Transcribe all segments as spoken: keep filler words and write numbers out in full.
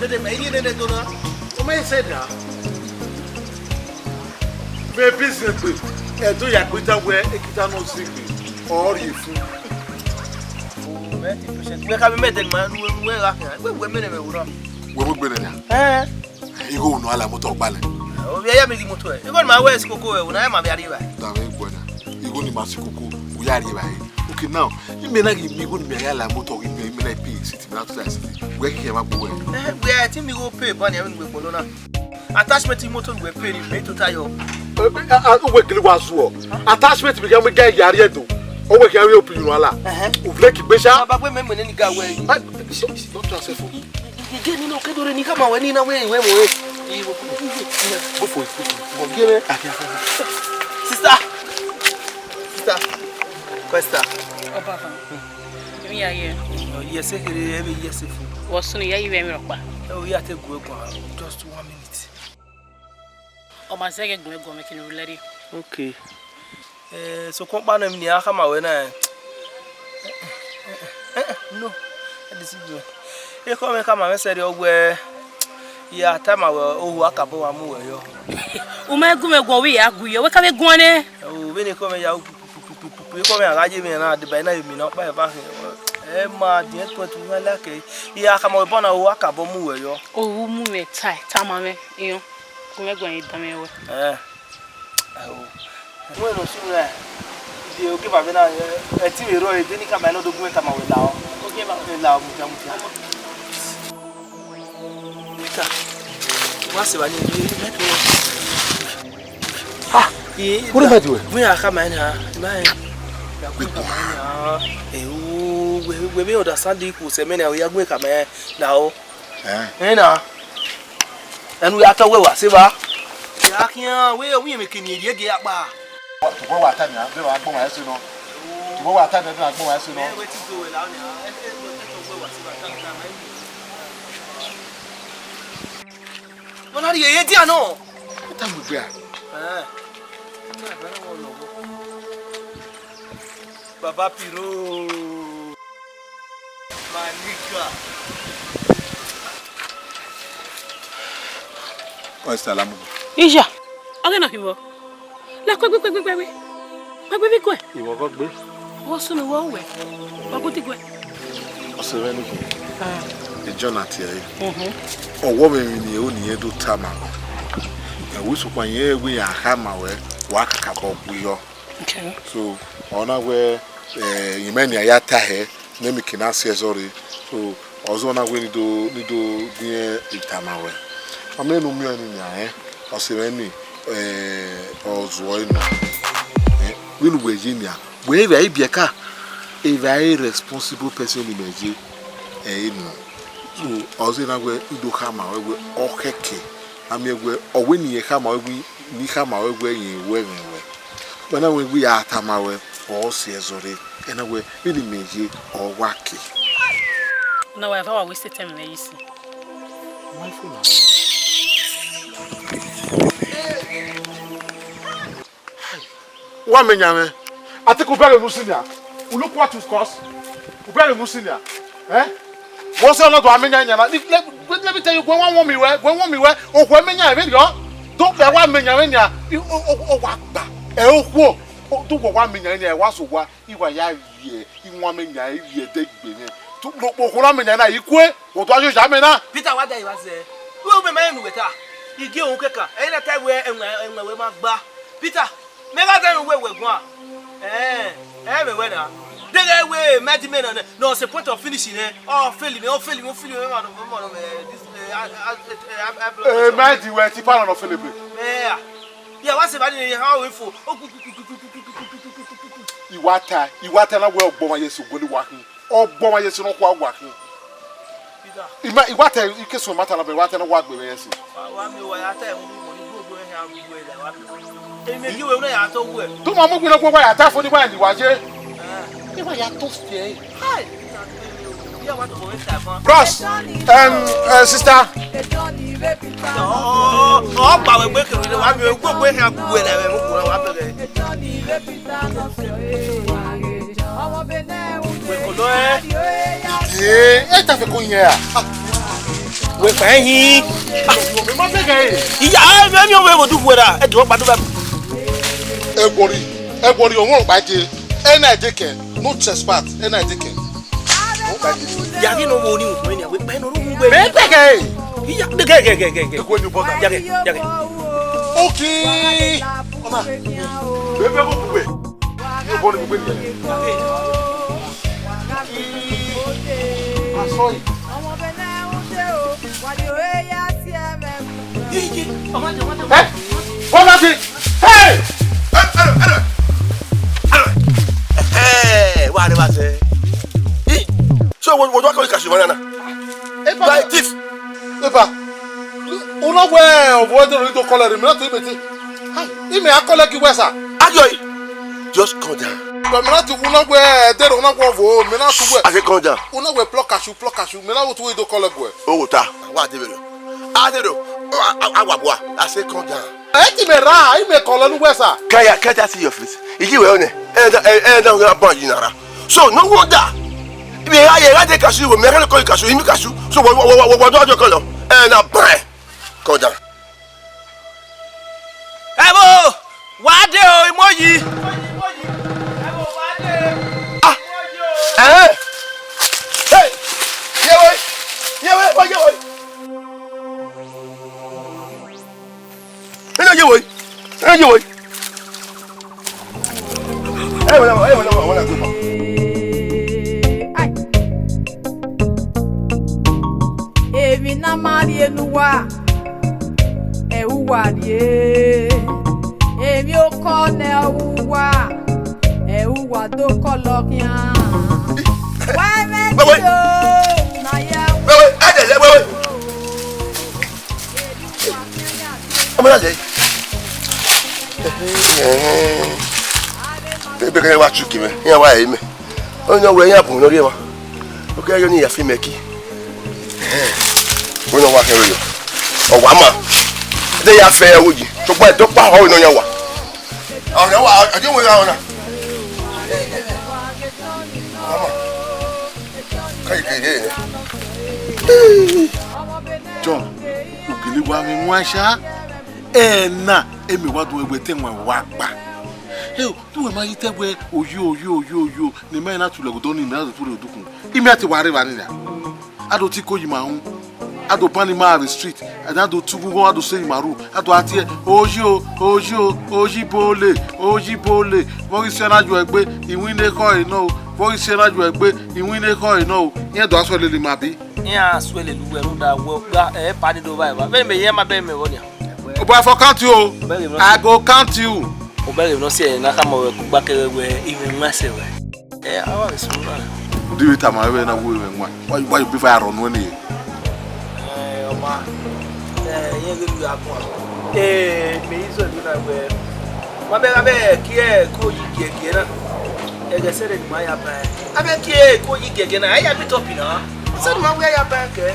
Dede mẹ, I rhie nene do na. Ọ ma sẹ na. Mẹ business gbe, Ẹdo ya gbe ta wẹ ekita nọ si gbe, ọ rhie fun. O, mẹ te patient. Wẹ ka mẹ mẹ de ma nu wẹ gha khian. Wẹ wẹ mẹ ne mẹ wura. Wẹ wẹ gbe ne ya. Eh. Igho unu ala moto gbalẹ. O bi ya mi di moto ẹ. Igho ma wẹ sikoko ẹ, una ma bi ari ba. Da vbe gbe na. Igho ni ma sikoko, u ya rie ba. Okay, now, imẹ na ghi mi igho ni mẹ ya la moto ghi mẹ, imẹ na pay city, mẹ na tu city. Wẹ kẹ ma gbe wẹ. Eh, wẹ ti mi igho pay ba ni ẹ wẹ gbe kpolo na. Attachment imoto wẹ pay ni, pay total yo. Uwe gele wa zuọ. Attachment bi ga mu ga ya rie do. O wẹ kẹ rie opinion ala. Ẹhẹn. U vle ki gbe sha. Baba gbe mẹ mẹ ne ni ga wẹ. Don't try yourself. Ige ni no ke dore ni kama wẹ ni na wẹ wẹ mo. Go for it. Go for it. Mo gere. Sister. Sister. Kwesta. Ọba fa. Emi ya ye. Yes, ekere ebe yes fu. Wọ sunu ya yi vbe mi rọkpa. E o ya te gu egua. Just one minute. Ọ ma zẹghẹ gun egua mẹ kinu lẹri. Okay. Eh, sokpan ọkpa nọ emwi ne I ya khama wẹ na, eh. Eh, eh, no, I deceive you. Ekhọe mwẹ khama mwẹ sẹrriọ wẹ, I ya tama wẹ ohu akabọ wa mu wẹ yọ. U ma gu mwẹ guan, wẹ ya gu yọ, wẹ ka vbe guan nẹ. O, vbene ekhọe mwẹ ya gu, ekhọe mwẹ a gha ye mwẹ na, deba na emwi ne ọkpa eva khin. Ẹ ma, the end point, u ma like. I ya khama wẹ obọ na, ohu akabọ mu wẹ yọ. Ohu mu mwẹ ta, tama mwẹ, iyọn. Gu mwẹ guan, I danmwẹ wẹ. Eh. Aho. Wẹ nọ sunu na, de ogieva vbe na, ẹ, ẹtin vbe rrọọ, ede ni kama nọ do gu mwẹ kama wẹ lao. Ogieva. Wẹ lao, mudia, mudia. Peter, wa sẹ evba ni, ẹ, ẹ, ẹ, Ah, what am I doing? Wẹ ya kama na, ma ẹ. Ya gu mwẹ kama na. Ẹ, o, wẹ, wẹ, wẹ understand the equals, ẹ, mẹ na, ya gu mwẹ kama na, o. Eh? Ena. Ẹnu ya tọ wẹ wa se vba. Ya khian wẹ, wẹ mẹ ke ni rhie gie akpa. Tobọ wa ta nia, bẹ wa gbọn wa ẹse nọ. Tobọ wa ta nia, bẹ wa gbọn wa ẹse nọ. Ẹ, wẹ ti do wẹ la nia. Ẹ, ẹ, ẹ, ẹ, tọ wẹ wa se vba, ta, ta, ta. Wọn na rhie ye dia nọ. Ita mu gbe a. Eh. Baba Piro. My nigga. What's the lamu? Ija, ọghe na khin vbọ? La kue gbe, kue gbe, kue gbe. Kue gbe vbe ikue. Ìwọ kọ gbé. Wọ́n sún mi wọ́n wẹ̀. Wọ́n kú ti gbẹ. Ọsẹ vẹ nìkì. Ejọ na tiẹ re. Ọwọ mwẹ emwi ne ero ne irẹn do tama. Ẹvbo sokpan irẹn wẹ iran khama ruẹ, wa kakabọ gbe yọ. Okay. So, ọ na wẹ, eh, imẹ ne a ya ta hẹ, ne emwi ke na si ẹzọ rre. So, ọ zọ na wẹ ne I do, ne I do gu irẹn tama ruẹ. A mẹ ne u miẹn ọnii nian, eh, ọse mwẹ ni, eh, ọ zuọ enu. Eh, vbene uwẹ ye nian, wẹ evbare ibiẹka, evbare responsible person ni mẹ ye, eh, enu. So, ọ zẹ na wẹ I do khama ruẹ wẹ ọ khẹke, a miẹn wẹ ọ wẹ ne irẹn khama ruẹ wẹ, ne I khama ruẹ wẹ irẹn wẹ ẹghẹ ruẹ. Wẹ na wẹ wẹ I ya tama ruẹ, ọ si ẹzọ rre, ẹ na wẹ vbene imẹ ye, ọ wa ke. Na wa eva wa waste time mwẹ yi si. Wa mẹ yan mwẹ. Atiku bẹghe ne u si nia. U look what you cause. U bẹghe ne u si nia. Eh? Wọ sẹ ọnọdọ a mẹ yan yan na. Let, let, let me tell you, wẹ wa wọn mi wẹ, wẹ wọn mi wẹ. Okhuo mẹ yan vberriọ. Do bẹ wa mẹ yan mwẹ nia. I, o, o, o wa gba. Ẹ okhuo. O, do wọ wa mẹ yan nia, ẹ wa so wa. I wa ya vbiẹ, iwan mẹ yan, I vbiẹ ẹdẹ gbe mwẹ. Tu, lo, okhuo na mẹ yan na, I kue. Wo do ajoja mẹ na. Peter, wa da yi wa zẹ. Wẹ u mẹ ma rẹn ne uwẹ ta. I gie ohun kẹkan. Ẹ i na ta wẹ ẹwẹn, ẹwẹn wẹ ma gba. Peter, mẹ gha zẹ ne uwẹ wẹ guan. Ẹn, ẹ mẹ wẹ na. Deghẹ wẹ mẹ di mẹ na, na, na, what's the point of finishing, eh? Ọ fail me, ọ fail me, ọ fail me, ma nọ, ma nọ, eh, this, eh, I, I, I, I, I, Eh, mẹ di wẹ tipa nọ nọ fail me. Mẹ ya. Ya wa se ba ni ha o ifo. I wa ta, I wa ta na wẹ ọgbọmwa Jesu goli wa khin. Ọgbọmwa Jesu nọ kua wa khin. Ima, I wa ta, I ke suẹn ma ta na bẹ, I wa ta na wa gbe mwẹ Jesu. Wa, wa mi wa ya ta emu ni gbogbo ẹhẹn agbogbo ẹdẹ wa mi. Emi gi wẹ wẹ ya ta owu ẹ. Tu ma mu gbinọ gbogbo ya ta fo ni wa ni wa ye. Eh. I wa ya to fie. Hai. Bros, um, uh, sister. Ọ, ọ, ọ, ọ gba wẹ gbe kẹrù wa mi gbogbo ẹhẹn agbogbo ẹdẹ wẹ mu kura wa bẹgẹ. Wẹ kolo ẹ. Ee, e ta fẹ ko yẹn a. Wẹ fa ẹhin. Iya, ẹ mi ọmọ ẹvbo dughu ẹra, ẹ dọ kpa do ba. Ẹ wọri, ẹ wọri, ọmọ ọkpa je, ẹ na je kẹ, no trespass, ẹ na je kẹ. Ya ghi no wo ni wo ni, wẹ pa no ru wẹ. Mẹ pẹkẹ. Iya, gẹgẹgẹgẹ. Ẹ wẹ ni bọda. Ya gẹ, ya gẹ. Okay. Ọna. Bẹbẹ ko kugbe. Ni bọ ni kugbe ni. Asọ yi. Ẹ, wọ́n bá ti. Hey! Ẹ, ẹ, ẹ, ẹ, ẹ, wá rẹ wá sẹ. Ih, so wo, wo, wo, kọ́ ìkàṣù wọn nana. Epa. Like this. Epa. Una wẹ ọvọ ẹdẹ ro ido kọlẹ rẹ, mi na tu imẹ te. Imẹ a kọlẹ gi wẹ sa. Ayo, just calm down. But mi na tu una wẹ ẹdẹ ro, una wẹ ọvọ, mi na tu wẹ. I say calm down. Una wẹ plọ cashew, plọ cashew, mi na wo tu ido kọlẹ guẹ. O wo ta, wa de vero. A de ro. A, a, a wa bua. I say calm down. Ẹ ti mẹ ra, imẹ kọlọ ne uwẹ sa. Can I, can't I see your face? Iji wẹ ọnẹ. Ẹ da, ẹ, ẹ da, ọghe abọ yi na ra. So, no wonder. Ibi ya ye, ya de cashew, mẹ ka kọ cashew, imi cashew. So, wọ, wọ, wọ, wọ, wọ, wọ, wọ, kọlọ. Ẹ na bang. Calm down. Ẹ vbo, wa de o, imoyi. Ah, ẹ, hey, ye vbo, ye vbo, ye vbo. Ẹ na ye vbo, ẹ na ye vbo. Ẹ wẹ na, ẹ wẹ na, wẹ na gbe pa. Ai. Emwi ne a ma rhie ne uwa, ẹ uwa rhie. Emwi okọ nẹ uwa, ẹ uwa do kọlọ khian. Wa ẹmwẹ Wewe. Ni o, na ya Wewe, ẹ dẹ lẹ, wewe. Ọmọ na lẹ. Ebe kẹ wa chuki mẹ, iran wa ẹre mẹ. Ọni ọ wẹ iran bun ne ọ rhie emwa. Okẹ yo ni ya fi mẹ ki. Wẹ ne ọ wa khin rre yo. Ọ wa ma. De ya fẹ ẹvbo yi. Sokpan ẹdọkpa họ ne ọ yan wa. Ọni ọ wa, ọ de wẹ ra ọna. Ọ ma. Ka yi ke ye. John, u gele wa mwẹ wan sha. Ẹ na, emwi wa do wẹ te wan wa gba. Eo, te uwẹ ma yi te wẹ oyo, oyo, oyo, oyo, ne imẹ na tu lẹ odọ ni, imẹ na tu rre odukhun. Imẹ te wa rre evba ni na. A do ti ko yi ma ru. A do ban ima vbe street. A na do tu gunghon, a do se yi ma ru. A do a tie, oyo, oyo, oyo ibole, oyo ibole. Vbọ ghi siẹ na yuẹ egbe, iwinna ekhọe nọ o. Vbọ ghi siẹ na yuẹ egbe, iwinna ekhọe nọ o. Irẹn do a suẹ lele ima bi. Iran suẹ lele uwẹ rhunmwuda wẹ ọ gba, ẹ, pani do vba evba. Vbene mẹ ye ma bẹghe mẹ vbọ nian. Obọ, I for count you o. Obọ ghe mẹ nọ. I go count you. Obọ ghe mẹ nọ si ẹre na khama wẹ kugba kẹghẹ wẹ imẹ wan sẹ wẹ. Ẹ, a wa vbe sunu na. Udi vbe tama wẹ na wo imẹ wan. Why, why you be fire run when he? Ẹ, ọma. Ẹ, irẹn ghe lu ya guan. Ẹ, mẹ i zọ elu na wẹ. Ma bẹ gha bẹ kie ko yi giẹgiẹ na. Ẹghẹ sẹrriọ ne ima ya ba ẹn. A bẹ kie ko yi giẹgiẹ na, a ya meet up na. Sẹ ne ima wẹ a ya ba ẹn kẹ.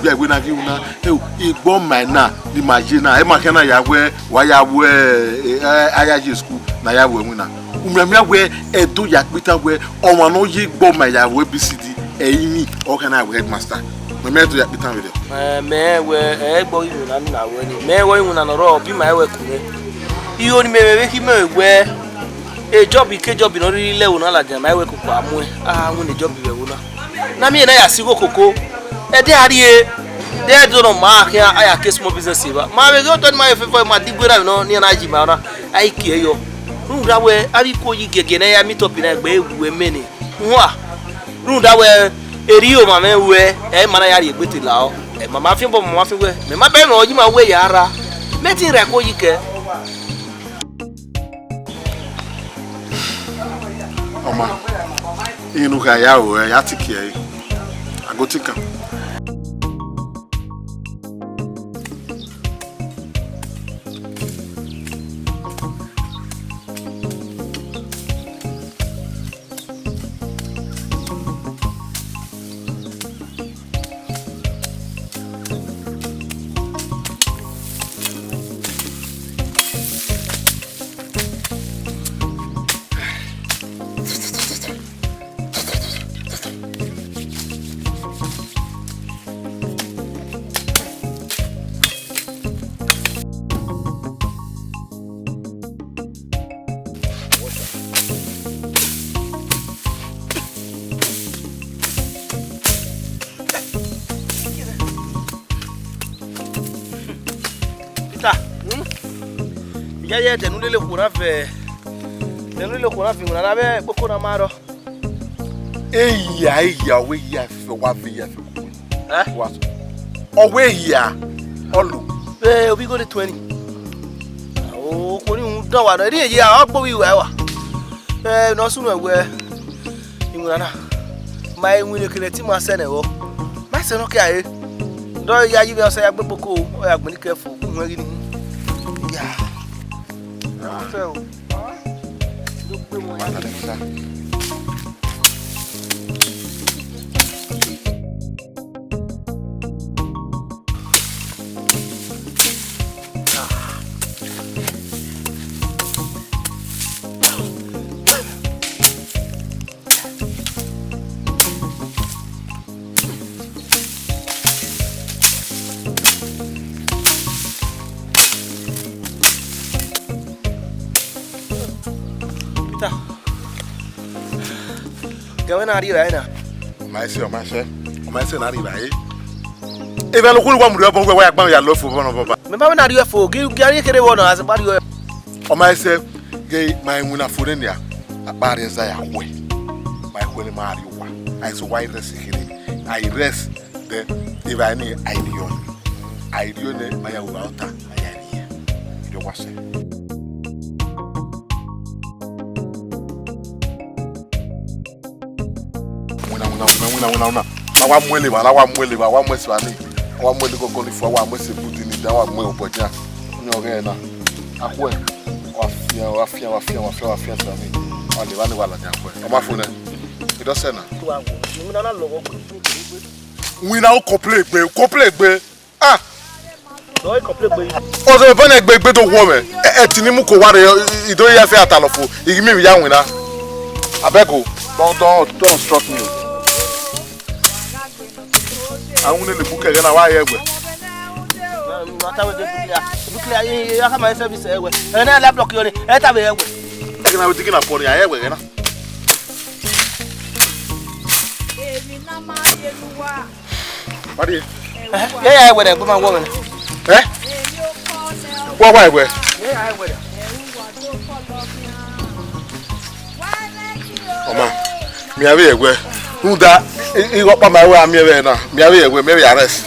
Vbe ẹwe na ghi ru na, eo, igbọ ma na ni ma ye na, ẹ ma khian na ya wẹ, wa ya wẹ, ẹ, ẹ, a ya ye school, na ya wẹ winna. U mianmian wẹ, Ẹdo ya kpitan wẹ, ọmwa ne ọ ye igbọ ma ya wẹ A B C D, ẹ i ni, ọ khian na wẹ headmaster. Mẹ, mẹ Ẹdo ya kpitan vberriọ. Ẹ, mẹ wẹ, ẹ, igbọ iwinna ni na wẹ ni. Mẹ wẹ iwinna ne ọ rrọọ, bi ma wẹ ku mwẹ. Igho ni mẹ vbe khin mẹ wẹ, e job ke job ne ọ rhirhi lẹ ẹvbo na ladian, ma wẹ koko a muẹn. A winna e job vbe ẹvbo na. Ne a miẹn ne a ya si igho koko, ẹdẹ a rrie, de ẹdẹ nọ ma khian a ya ke small business evba. Ma vbe ghe otọ ni ma vbe fẹfọ ma digbe na vbe nọ, ne iran na yi ma na, a i kie yọ. Rhunmwuda wẹ, avbe iko yi giẹgiẹ ne a ya meet up na egbe wu ẹmwẹ ni. Ua, rhunmwuda wẹ, erriọ ma mwẹ wẹ, ẹ ma na ya rhie egbe te la ọ. Ẹ ma ma fian obọ, ma ma fian wẹ, mẹ ma bẹghe mwẹ ọ yi ma wẹ ya rra. Mẹ te ra ẹko yi kẹ. Ọma, irẹn ne u kha ya ru ẹre, ya tiki ẹre, a go tinkan. Ya, ya, ẹdẹ ne u lele okhuo na vẹ, ẹdẹ ne u lele okhuo na vẹ iwinna na vbe kpoko na ma rrọọ. Ehia, ehia, ọ wẹ ehia ẹfe, wa vẹ ehia ẹfe. Eh? Wa sọ. Ọ wẹ ehia, ọ lo. Eh, ovbi igho ni tuẹn ni. Okhuo ni rhunmwuda wa nọ, erriọ ehia, ọ gbe ovbi uwa ẹwa. Eh, ne ọ sunu ẹwẹ, iwinna na, ma iwinna kene ẹtin ma sẹ nẹ vbọ. Ma sẹ nọ kia re. Dọ ya yi vbe ọsẹ ya gbe kpoko, ọ ya gbẹn ni kẹ fo, ku huẹn ghi ni. Ya. Sẹ o. Peter, gẹmwẹ na rri evbare na. Ọ ma sẹ, ọ ma sẹ, ọ ma sẹ na rri evbare. Evba ne okhuo ni wa mu rre ọbọ, wẹ wa ya gba mwẹ ya lọ fo vbọ nọ vbọ ba. Mẹ ma vbe na rri fo, gi, gi a rhie kherhe vbọ nọ, a sẹ gba rri. Ọ ma sẹ, ghe ma iwinna fo nene a, a kpa rre ẹza ya khuẹ. Ma khuẹ ne ma rrie owa. A i sẹ owa i rest kherhe. A i rest, then evbare ni a i rriọ. A i rriọ nẹ, ma ya ru evba ọta, a ya rrie. Erriọ wa sẹ. Winna, winna, winna, winna, winna, winna. Na wa mu ẹlevba, na wa mu ẹlevba, wa mu ẹsẹ ni. Wa mu ẹlẹgọgọ ni fua, wa mu ẹsẹ budi ni da, wa mu ẹre obọ dia. Ni ọghe na. A khuẹ. Wa fian, wa fian, wa fian, wa fian, wa fian ẹsẹ ni. Wa levba ni wa ladian khuẹ. Ọ ma fo nẹ. I do sẹ na. Winna, u complain egbe, u complain egbe. Ah! Ọzọ vbene egbe egbe do wọ mwẹ. Ẹ, ẹtin ni mu ko wa rre, i do ya fe atalọ fo, i ghi miẹn emwi ya winna. Abeg o, don't, don't, don't obstruct me o. A winna lele buka ẹghẹ na wa ye ẹwẹ. Nuclear, nuclear, ya khama service ẹwẹ. Ẹ na la block yo ni, ẹ ta vbe ẹwẹ. Ẹghẹ na we digi na pọ ni, a ye ẹwẹ ẹghẹ na. Emwi ne a ma ye ne uwa. Wadi. Eh, ya ya ẹwẹ rẹ, gu ma wọ mwẹ. Eh? Wa wa ẹwẹ. Ya ya ẹwẹ rẹ. Ọ ma, mẹ a vbe ẹwẹ. Rhunmwuda, i, i, ọkpa ma wẹ a miẹn vbe na. Mẹ a vbe ẹwẹ, mẹ vbe arrest.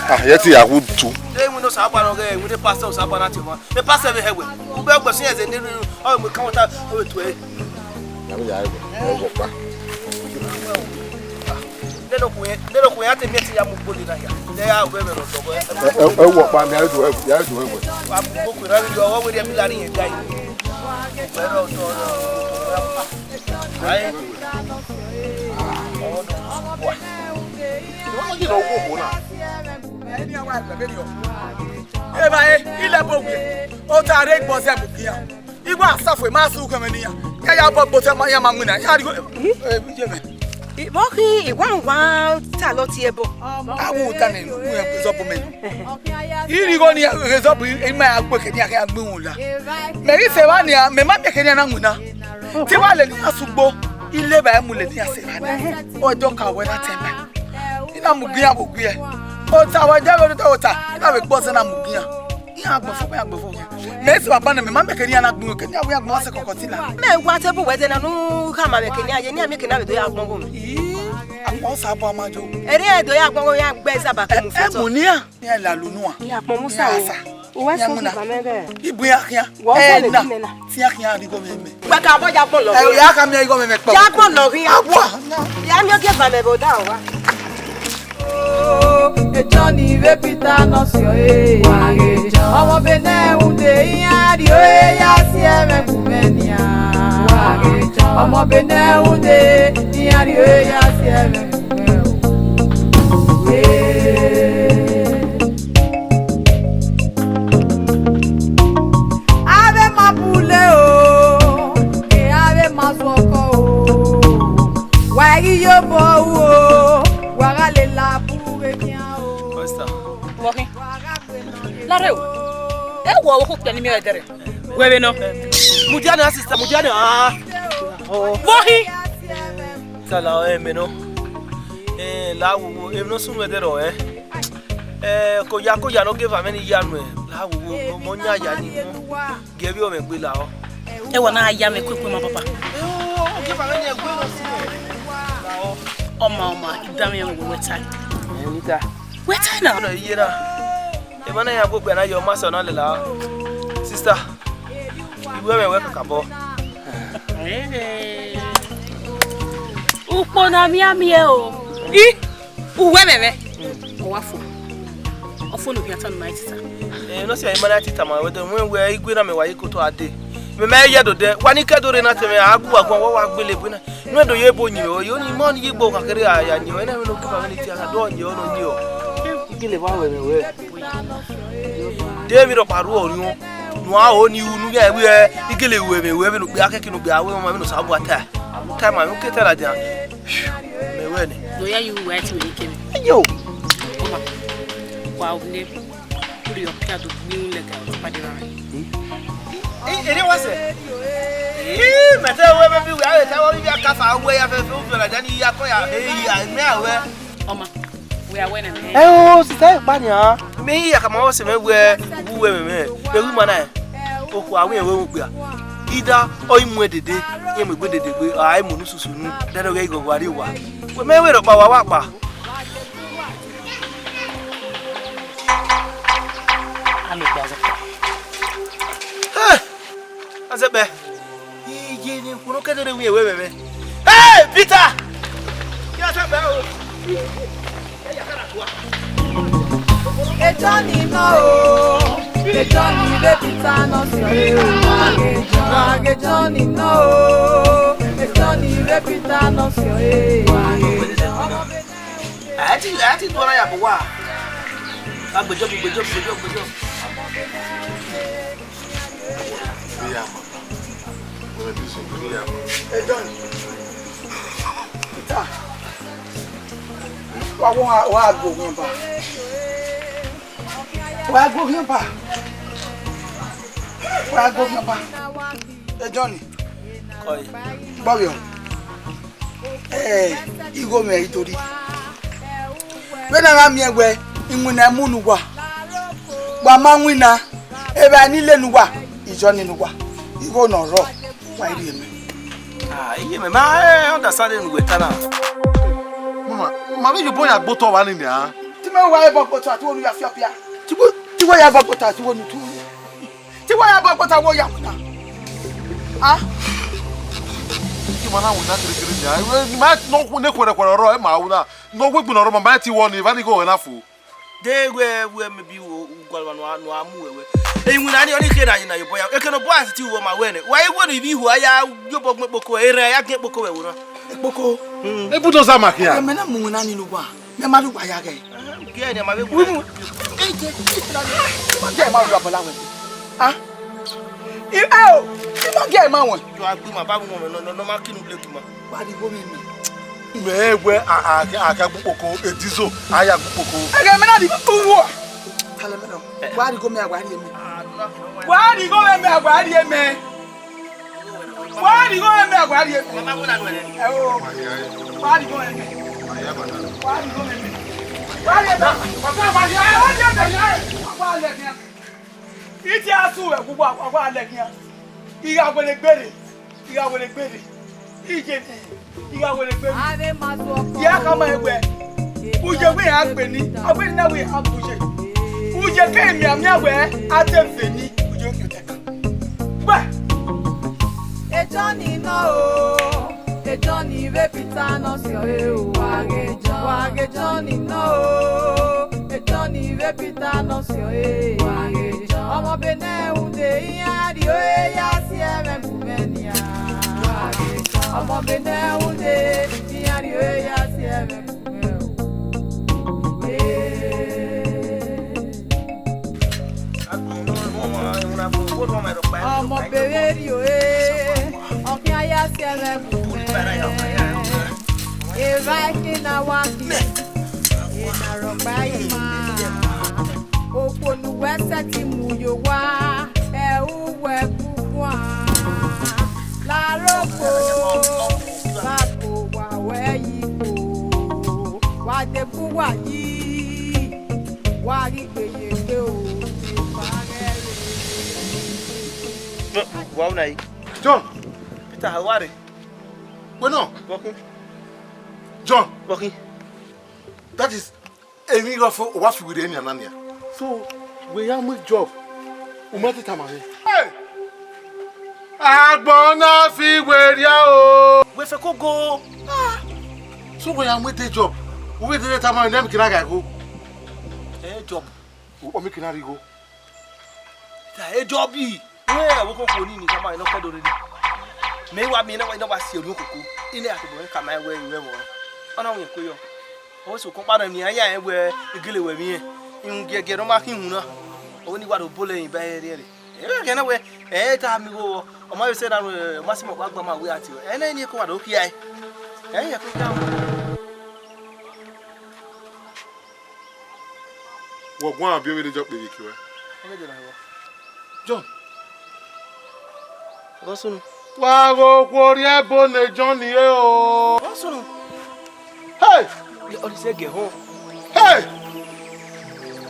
Ah, yẹ te ya wu tu. De window sa gba nọ ghe, window pastor sa gba na te ma. E pastor vbe hẹ wẹ. U bẹ gbẹsin ẹzẹ ne ọ mu ka wọta o tu ẹ. Ya vbe ya ẹwẹ, ẹwẹ ọkpa. Nene okhuo, nene okhuo ya te miẹn te ya mu gboli na ya. Ne ya wẹ vbe rọ dọgọ. Ẹ, ẹ, ẹwẹ ọkpa, mẹ a do ẹwẹ, ya do ẹwẹ. Wa mu gboko na yo, ọ wẹ de mi la ri yẹn ga yi. Vbe rọ dọ. Ai. Ọ dọ. Wa. Ọ dọ wo wo na. Eva e, ilẹ bo wiẹ. Ota rre gbọzẹ mu kian. Igho asafo ma sẹ ughẹmwẹ ne iran. Ya ya bọ gbe otọ ma, iran ma winna. Ya rhie, eh, ye mwẹ. Vbọ khin, I wa wa ta lọ tie ẹbọ. A wu ta nẹ, u rẹn gbe zọbọ mẹ nọ. I rhie igho ni ghe zọbọ, I ma ya gbe kẹ ne iran khian gbe uhunmwu la. Mẹ ghi sẹ evba nian, mẹ ma miẹn kẹ ne iran na winna. Te I wa lele iran sẹ ugbo, I lele evba mu lele iran sẹ evba nian. Ọ dọ ka wẹ na tẹ ma. I na mu gie iran vbe ogie. Ota wa dia vbe ota, I na vbe gbe ọzọ na mu gie iran. Iran gbọfọ, iran gbọfọ. Mẹ sẹ banbanna, mẹ ma miẹn kẹ ne iran na gbẹn, kẹ ne iran wẹ iran gbẹn sẹ kọkọ tila. Mẹ wa te bu wẹ de na nu khama mwẹ kẹ ne iran ye, ne iran miẹn kẹ ne iran vbe do ya gbọn gho mẹ. Ii, akpọ sa bọ ma jo. Eri ẹ do ya gbọn gho, iran gbe zaba kẹ mu fẹtọ. Ẹ mu nian. Iran la lu nuan. Iran akpọ mu sa o. Iran sa. Uwẹ iran sẹ mu na. Ibu iran khian. Wọ sẹ lele mẹ na. Te iran khian rhie igho mwẹ mẹ. Wẹ ka bọ ya gbọn lọ. Ẹ, ya ka miẹn igho mwẹ mẹ kpọ. Ya gbọn lọ ghi. Awa. Ya miẹn ogie ba mẹ vbe odaro wa. Ejọ ni vbe Pita nọ si ọre. Ọmọ Benin rhunmwuda iran rhie ore ya si ẹmwẹ gu mwẹ nian. Ọmọ Benin rhunmwuda iran rhie ore ya si ẹmwẹ gu mwẹ o. Avbe ma bule o, e avbe ma zọkọ o, wa i ghi ye obọ ru o, wa gha lele abu vbe khian o. Pastor. Vbọ khin? Lare o. E wọ okhuo okpia ni miẹn ẹdẹrẹ. Wẹ vbe nọ? Mudia na, sister, mudia na. Vbọ khin? Sala, ẹ mẹ nọ. Eh, la wo, wo, emwi ne ọ sunu ẹdẹrẹ ọre. Eh, ko ya, ko ya ne ọ geva mwẹ ni ya nuẹn. A wo wo, mo, mo yan ya ni mo. Gie vbe ọmwẹ gbe lahọ. Ẹ wa na ya mwẹ kuekue ma, papa. Ọ ma, ọ ma, I danmwẹ wẹ wẹ tae. Ẹ, Rita. Wẹ tae na. Ọna iye na. Emwa na ya gbogbe na ye ọma sẹ ọna lẹla. Sister, I wẹ mwẹ wẹ kakabọ. Ukpo na miẹn miẹn o. I, u wẹ mwẹ mwẹ. Ọ wa fo. Ọ fo ne u khian ta ne u ma i tita. Ẹ, ne ọ si a i ma na tita ma, wẹ dẹ, wẹ, wẹ, igue na mẹ wa ye koto a dee. Mẹ ma ye ẹdodẹ, wa ni kẹ do rre na tẹmwẹ, a gu wa guan, wa wa gbele egbe na. Ne do ye ebo yin o, yo ni mọ ni ye gbo ka kere a ya yin o, ene no ke ba ni ti a do yin o no yin o. Igele ba wẹ mẹ wẹ. De mi rọ pa ru orion. Nu a o ni unu ya we igele we mẹ wẹ no gbe akeke no gbe a we ma no sa bu ata. Abu ta ma no ke ta la dia. Mẹ wẹ ni. No ya yu wa ti me ni kemi. Yo. Wa o ne. Uri ọkia do gbe unu lẹga ọkpa de ra. Ere wa sẹ? Ii, mẹ te wẹ mẹ bi wẹ, a wẹ ta wọ bi a kafa wẹ ya fẹ fẹ, u fi ọna dani ya kọ ya, e ya, mẹ a wẹ. Ọma, wẹ a wẹ nẹ mẹ. Ẹ o, sista, e kpa nian. Mẹ i ya ka ma wọ sẹ mẹ wẹ, u wẹ mẹ mẹ. Ẹ ru ma na ẹ. Okhuo a wẹ wẹ okpia. Ida, ọ i mu ẹdede, i mu egbe dede gbe, a i mu unu susu nu, dẹdẹ ọ ghẹ ighọghọ a rrie owa. Wẹ mẹ wẹ rhọkpa wa wa kpa. Ame gba zọkpa. Hey! Azẹkpẹ. Iye ne khuno kẹdẹ ne wiẹn wẹ mẹ. Hey, Peter! Ya Azẹkpẹ o. Johnny nọ o, Johnny vbe Peter nọ si ọre o. Johnny nọ o, Johnny vbe Peter nọ si ọre. A ti, a ti do ọna ya bọ wa. Agbẹjọ, agbẹjọ, agbẹjọ, agbẹjọ. Ẹ, John. Peter. Wa, wa, wa gbe oghian ba. Wa gbe oghian ba. Wa gbe oghian ba. Ẹ, John. Kọe. Gbọvbiẹ. Ẹ, igho mwẹ i do rri. Vbene a gha miẹn wẹ iwinna mu ne uwa, wa ma winna, evba ni le ne uwa, iyọ ni ne uwa, igho ne ọ rrọọ, wa i rhie mẹ. Ah, iye mẹ, ma, eh, understand ne uwẹ ta na. Mama, ma vbe iyobọ ya gbe otọ vba ni nian. Te imẹ wa ẹbọ gbe otọ, a te wẹ ne u ya fiọfia. Te wẹ, te wẹ ya ẹbọ gbe otọ, a te wẹ ne u tu. Te wa ya bọ kpota wo ya wina. Ah? Ki ma na wina kere kere nia. Ma no ne khuẹrhẹ khuẹrhẹ ọrọ, ẹ ma wina. No wegbe ne ọrọ ma, ma ti wọ ni, evba ni igho na fo. De wẹ, wẹ maybe wo, ugualọ no a, no a mu wẹ wẹ. Ewinna ni, ọni khe na yi na ye obọ ya. Eke ne obọ ya si ti wọ ma wẹ nẹ. Wa i wẹ ne ivbi iho a ya ye obọ gbẹn kpoko, erẹn ya gbẹn kpoko wẹ wo na. Kpoko. Ebu do za ma khian. Ẹ mẹ na mu winna ni ne uwa. Mẹ ma rhie uwa ya ghẹ. Gie ẹre ma vbe wu. Ije, ije na ni. Ma gie ma ru abọ la wẹ. Ah. I, ẹ o, I ma gie ma wẹ. Yo agbe ma ba mu wẹ, no, no, no ma kinu le gbe ma. Wa rhie igho mẹ mẹ. Mẹ wẹ a, a, a ka gbu kpoko, edizo, a ya gbu kpoko. Ẹghẹ mẹ na di uwu. Kale mẹ nọ. Wa rhie igho mẹ, wa rhie mẹ. Wa rhie igho mẹ, wa rhie mẹ. Wa rhie igho mẹ, wa rhie mẹ. Ẹ o. Wa rhie igho mẹ. Wa rhie igho mẹ. Wa rhie mẹ. Wa rhie mẹ. Wa lẹ khian. Iti asu wẹ, wa, wa lẹ khian. I gha wele gbere. I gha wele gbere. Ije, I gha wele gbere. Ya khama ẹwẹ. Uje wẹ a gbe ni. A wẹ na wẹ a bu uje. Uje ke mianmian wẹ a te ve ni. Uje ke te. Wẹ. Johnny nọ o, Johnny vbe Peter nọ si ọre o. Wa ghe Johnny, wa ghe Johnny nọ o, Johnny vbe Peter nọ si ọre. Wa ghe Johnny. Ọmọ bene ẹhunde iran rhie ore ya si ẹmwẹ bu mwẹ nia. Wa ghe Johnny. Ọmọ bene ẹhunde iran rhie ore ya si ẹmwẹ bu mwẹ o. Ee. Ọmọ bere rhie ore, ọ khian ya si ẹmwẹ bu mwẹ. Evba ẹkhin na wa khin, ena rhọkpa ima. Okhuo ne uwẹ sẹtin mu ye owa, ẹ u wẹ guguan. Larogbo, wa ko wa wẹ yi ko, wa degbe uwa yi, wa ghi gbe ye egbe o, evba ghẹ. Wa una yi. John. Peter, how are you? Wẹ nọ. Walking. John. Walking. That is, emwi gha fo, wa fi wiri eni ana nia. So, wẹ ya mu job. U ma te tama mwẹ. Hey! Agbọn na fi wẹ ria o. Wẹ fẹ ko go. Ah. So wẹ ya mu te job. U vbe te tama mwẹ, ne mi kina gha go. Eh, job. U mi kina rhie igho. Ta ejobi. Wẹ, wo ko ko ni ni kama ino kẹdo rere. Mẹ wa miẹn na wa ino wa si oru koko. Ine a to bo ka ma wẹ iwẹ wọ. Ọna wẹ ko yọ. O so ko pa na ni aya ẹ wẹ igele wẹ miẹn. Ihun giẹgiẹ ne ọ ma khin ihun na. O ni wa do bọlẹ yin ba ẹre ẹre. Ẹ gẹ na wẹ, ẹ ta mi gho. Ọ ma yo sẹ na ru, ọ ma si ma gba ma wẹ ati. Ẹ na ni ko wa do khian. Ẹ yẹ ko khian. Wẹ guan biẹ vbene John kpevbe ke ruẹ. John. Vbọ sunu? Wa ghe okhuo rhie ẹbo ne John re o. Vbọ sunu? Hey! Ọ ni sẹ gẹ họn. Hey!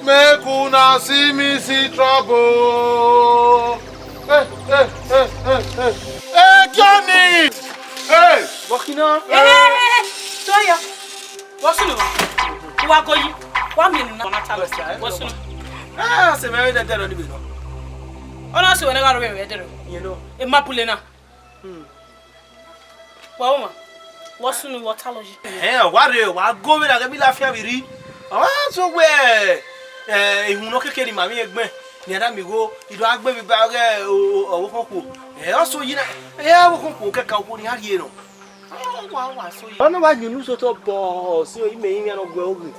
Make una see me see trouble. Hey, hey, hey, hey, hey. Hey, Johnny! Hey! Vbọ khin na? Hey, hey, hey, hey. Sorry, ya. Vbọ sunu? Wa go yi. Wa miẹn na. Vbọ sunu? Ah, se mẹ dẹdẹ rọ ni be nọ. Ọ na se wẹ ne gha rọ vbe dẹdẹ rọ. Yẹn nọ. E ma bule na. Hmm. Wa oma. Vbọ sunu, wa ta lọ yi. Ẹhẹn, wa rre, wa go vbe na ghe mi la fian vbe rri. Ọ so wẹ, eh, ihun nọ keke ni ma vbe gbẹn. Ni a da mi gho, I do a gbe vbe ba ghe o, o, ọvbokhan okhuo. Eh, ọ so yi na, eh, ọvbokhan okhuo kẹkan okhuo ni a rhie nọ. Ọ wa, wa so yi. Ọ na wa yin unu sotọ bọ, si imẹ rinmwian ne ọ gu ẹre oghe.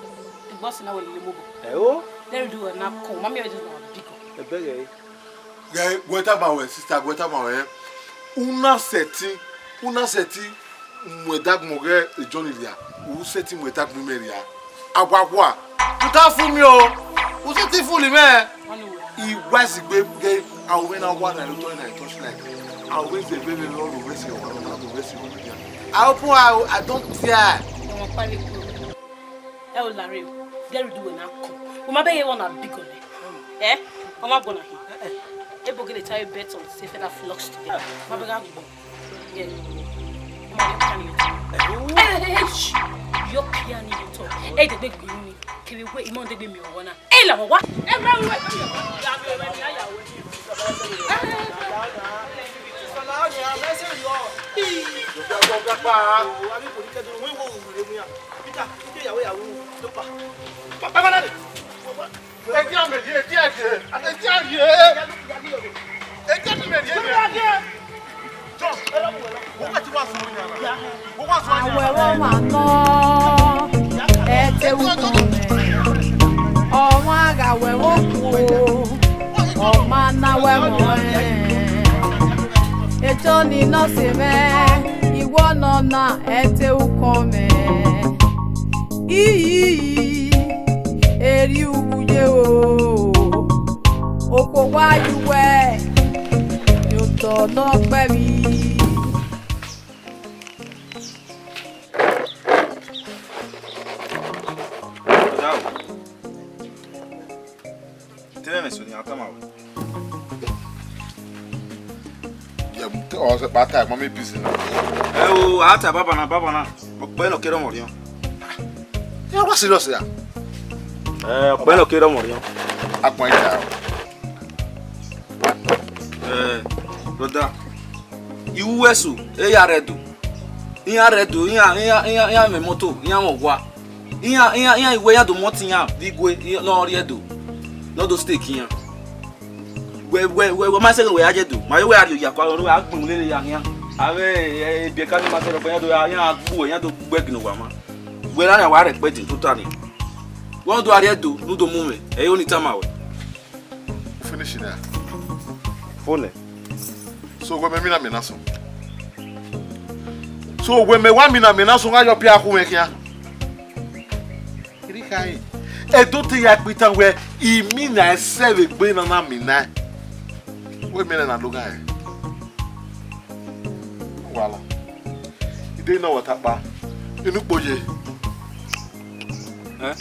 Egbe ọse na wẹ lele mu obọ. Ẹ o. Dẹrridu wẹ na kọn, ma miẹn vbe dẹdẹ na biko. Ẹbẹghe. Ghẹ, gu ẹre tama ruẹ, sister, gu ẹre tama ruẹ. U na sẹtin, u na sẹtin mu ẹdagbọn ghe John rria, u sẹtin mu ẹdagbọn imẹ rria. Awawa, u ta fu mi o, u sẹtin fu imẹ. I wa zigbe ghe, a ru mwẹ na wa na otọ na touch light. A ru mwẹ zẹ vbe vbe ọ ru mwẹ si ọmwa, ọ ru mwẹ si ọmwa. I open eye, I don't tear. Ẹmwẹ ọkpa vbe kpo. Ẹ o lare o, Dẹrridu wẹ na kọn. U ma bẹghe vbọ na bigọ nẹ. Ẹ, ọ ma gbọna hin. Ebo gele ta bet on say feather flocks today. Ma bẹghe agbọn. Yeah. Ma bẹghe piani yo to. Ẹ, ẹ, ẹ, ẹ, shh. Yo piani yo to. Ẹ dẹgbe gbe mi. Kevbe wẹ imọ dẹgbe mi ọwọ na. Ẹ la wa. Ẹ ma wẹ. Peter, Peter, ìyàwó, ìyàwó, ló pa. Bàbá náà dé. Ẹ jẹ́ àmì yìí, ẹ jẹ́ àjẹ́, ẹ jẹ́ àjẹ́. Ẹ jẹ́ àmì yìí, ẹ jẹ́ àjẹ́. Jọ, ẹ lọ wò, wọ́n wá ti wá sọ orin ara. Wọ́n wá sọ orin ara. Awẹ wọ ma nọ, ẹ te wu kọn mẹ. Ọmwa gha wẹ vbe okhuo, ọ ma na wẹ mọ ẹ. Etọ ni nọ se mwẹ, iwọ nọ na, ẹ te wu kọn mẹ. Iyiyi, erriọ uwu ye o, okhuo wa ye uwẹ, otọ ne ọ kpẹvbi. Te mwẹ mẹ sẹ ne a tama ruẹ? Yẹ, ọ sẹ kpa ta ẹgbọn mi busy na. Ẹ o, a ta baba na, baba na. Ọkpẹ nọ kere ọmọ riọn. Ẹ wa serious ya? Ẹ, ọkpẹ nọ kere ọmọ riọn. Agbọn ita. Ẹ, brother, iwu ẹsu, e ya rre Ẹdo. Iran rre Ẹdo, iran, iran, iran, iran mwẹ moto, iran mwẹ owa. Iran, iran, iran iwe iran do mọtẹ iran vbe igue, iran ne ọ rri Ẹdo, ne ọ do stake iran. Wẹ, wẹ, wẹ, wẹ ma sẹ wẹ ya ye Ẹdo, ma yo wẹ a rhie oya kua, wẹ a gbẹn lele ya khian. Avbe, eh, ebiẹka ni ma sẹ rọgba iran do, iran gbu, iran do gbe ẹgi ne owa ma. Wẹ na wa rẹkpẹ din tota ni. Wẹ do a rri Ẹdo, ne u do mu mwẹ, ẹ i ho ne I tama wẹ. U finish na. Phone. So wẹ mẹ mina mẹ na sọ. So wẹ mẹ wa mina mẹ na sọ, nga yọ pia khu mwẹ khian. Kiri khai. Ẹdo te ya kpitan wẹ, I mina ẹsẹ vbe egbe na na mina. Wẹ mẹ na loghan ẹ. Wala. I de nọ wẹ takpa. Inu kpo ye. Eh?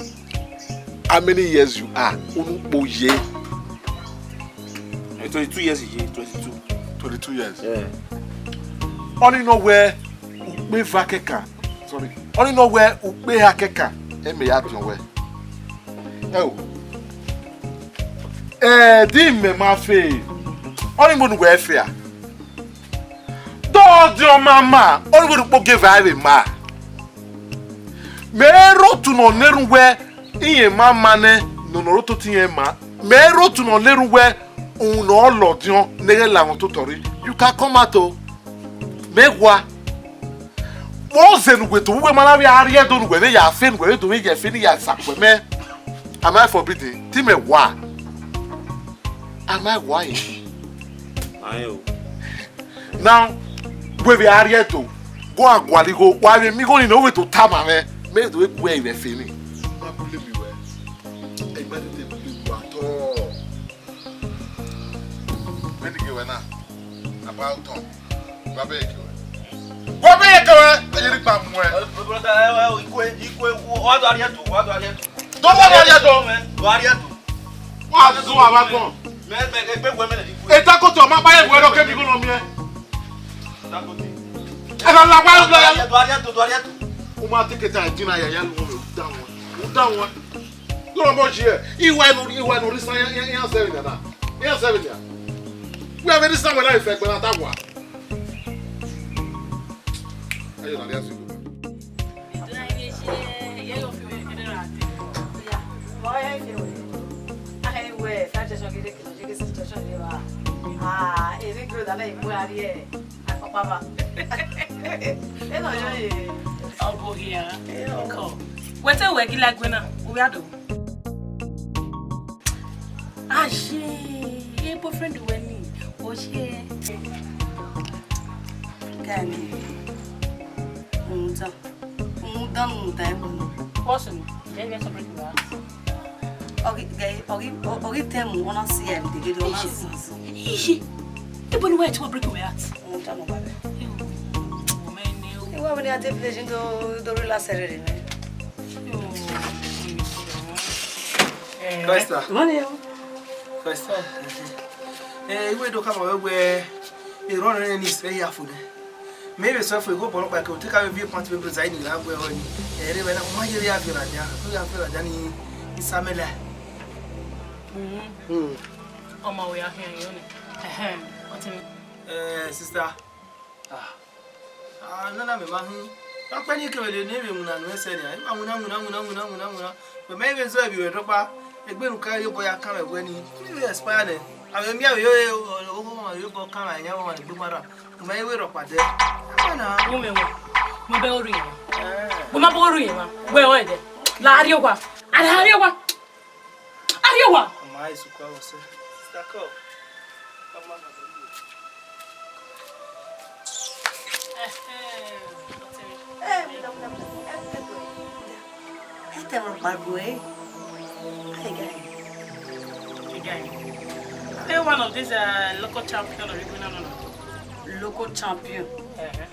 How many years you are? Unu kpo ye. Eh, twenty-two years ye, twenty-two. Twenty-two years. Eh. Ọnii nọ wẹ ukpe eva kẹkan, sorry. Ọnii nọ wẹ ukpe eha kẹkan, ẹ mẹ ya diọn wẹ. Ẹ o. Ẹ, di mẹ ma fe. Ọnii mo nu wẹ fe a. Dọdiọn ma ma, ọnii mo nu kpo geva vbe ma. Mẹ rre otu ne ọ na erhunmwu wẹ irẹn ma ma nẹ, ne ọ nọ rre ototọ irẹn ma. Mẹ rre otu ne ọ na erhunmwu wẹ uhunmwu ne ọ lọdiọn ne ghẹ la mwẹ ototọ rre. You can come out o. Mẹ wa. Vbọ zẹ ne uwẹ to, uwẹ ma na vbe a rhie Ẹdo ne uwẹ vbe ya fe, ne uwẹ vbe do vbe ye fe ne ya sakuẹ mẹ. Am I forbidden? Te mẹ wa. Am I wise? Ayen o. Now, wẹ vbe a rhie Ẹdo, gu a gualọ igho, wa vbe miẹn igho nii ne ọ vbe do tama mwẹ, mẹ do vbe gu ẹre vbe fe nii. Ma bule mi wẹ. Ẹ ma tete bule mi wẹ at all. Mẹ ni gie wẹ na. About turn. Wa bẹ ye ke wẹ. Wa bẹ ye ke wẹ. Ẹ ye ni gba mu ẹ. Brother, ẹ, ẹ, ikue, ikue, wa do a rhie Ẹdo, wa do a rhie Ẹdo. Dọmọ wa rhie Ẹdo. Do a rhie Ẹdo. Wa zun a wa gbọn. Mẹ, mẹ, egbe wẹ mẹ lẹ ni ikue. Eta kotọ ma ba ye wẹ rọ ke mi ko nọ miẹn. Ẹ na la wa lọ ya. Do a rhie Ẹdo, do a rhie Ẹdo. U ma te keta ẹdin na ya ya lu wẹ, u da wọn. U da wọn. Yọrọ mọ ji ẹ, iwa ẹnu, iwa ẹnu risa iran, iran, iran sẹvin na. Iran sẹvin na. Wẹ avbe risa wẹ na ifẹ gbẹra ta wa. Ayo na ria si. Ah, every good, I like where I hear. Akpakpaba. Ẹ nọ yọ ye. Ọ bu hia. Ẹ, ọ. Kọ. Wẹ te wẹ gila ẹguẹ na, u ya do. Aye, e boyfriend wẹ ni, o ye. Kani. Rhunmwuda. Rhunmwuda, rhunmwuda ẹguẹ na. What's name? Jẹ vẹ sọ break your heart. Ọ ghi, ọ ghi, ọ ghi tẹ mu, ọ na si ẹre dede, ọ na zan zan. Iye, ebo ne uwa ẹre te uwa break your heart. Rhunmwuda nọ baba. Iwa vbe ne a te village do, do relax ẹre rre nẹ. Christa. Morning. Christa. Eh, iwe do khama wẹ wẹ, erhọn rẹ ni sẹ ya fo nẹ. Mẹ vbe sẹ fo igho bọ nọkpa ke, u te ka vbe viọ pant vbe breza ni gha gbe ẹre ni. Ẹre vbe na, u ma ye vbe ya viọ ladian, u ya viọ ladian ni, ni Samuel. Mhm. Hmm. Ọmọ wẹ ya khian yo nẹ. Ẹhẹn, ọtẹn mwẹ. Eh, sister. Ah. Ah, nana mẹ ma hin. Ma kpẹ ni kevbe ne vbe winna nuẹn sẹ nia. I ma winna, winna, winna, winna, winna, winna. Mẹ ma vbe zọ ẹvbi ruẹ dọkpa. Egbe ne u ka rhie obọ ya kan mwẹ wẹ ni. Ni vbe expire nẹ. Avbe miẹn vbe yo, oghọghọ ma vbe obọ kan mwẹ, yan ọmwa ne egbe ma rra. Mẹ i wẹ rhọkpa dẹ. Ẹ na. Wo mẹ wẹ. Mo bẹ oru yẹn. Eh. Wo ma bọ oru yẹn ma. Wẹ ọ ẹdẹ. La rrie owa. A la rrie owa. A rrie owa. Ọma Jesu kọ wọ sẹ. Sister, come. Come on. Eh, eh. Ẹ tẹ mwẹ kpagbe. Aye guy. Aye guy. Are you one of these, uh, local champion or regional runner? Local champion. Uh-huh.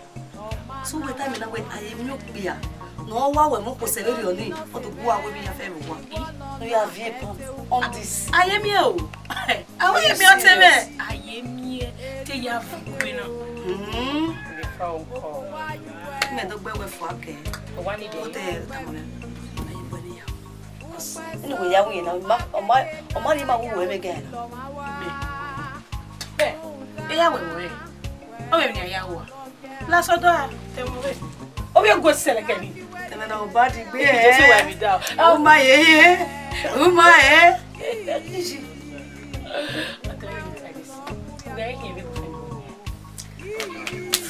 So wẹ tama na wẹ aye miẹn okpia ne ọ wa wẹ mu okhuo sẹ vberriọ nii, ọ do gu uwa wẹ vbe iran fẹ vbe owa. Ne u ya viẹ pant on this. Aye miẹn o. Aye miẹn ọtẹn mwẹ. Aye miẹn te ya viọ ikue na. Hmm. Mẹ do gbe wẹ fua kẹ. Owa ni de. Otẹ tama na. Aye miẹn ya. Inu wẹ ya wẹ na, ọ ma, ọ ma, ọ ma rhie ima wu wẹ vbe gẹ na. Mẹ. Ẹ, ya wẹ wẹ. Ọ wẹ ni a ya wa. Last order, tẹ mo wẹ. Ọ wẹ gu sẹlẹ kẹ ni. Tẹ na na ọba di gbe. Ẹ, jẹ si wa mi da. Ọ ma ye ye. Ọ ma ye. Where he be?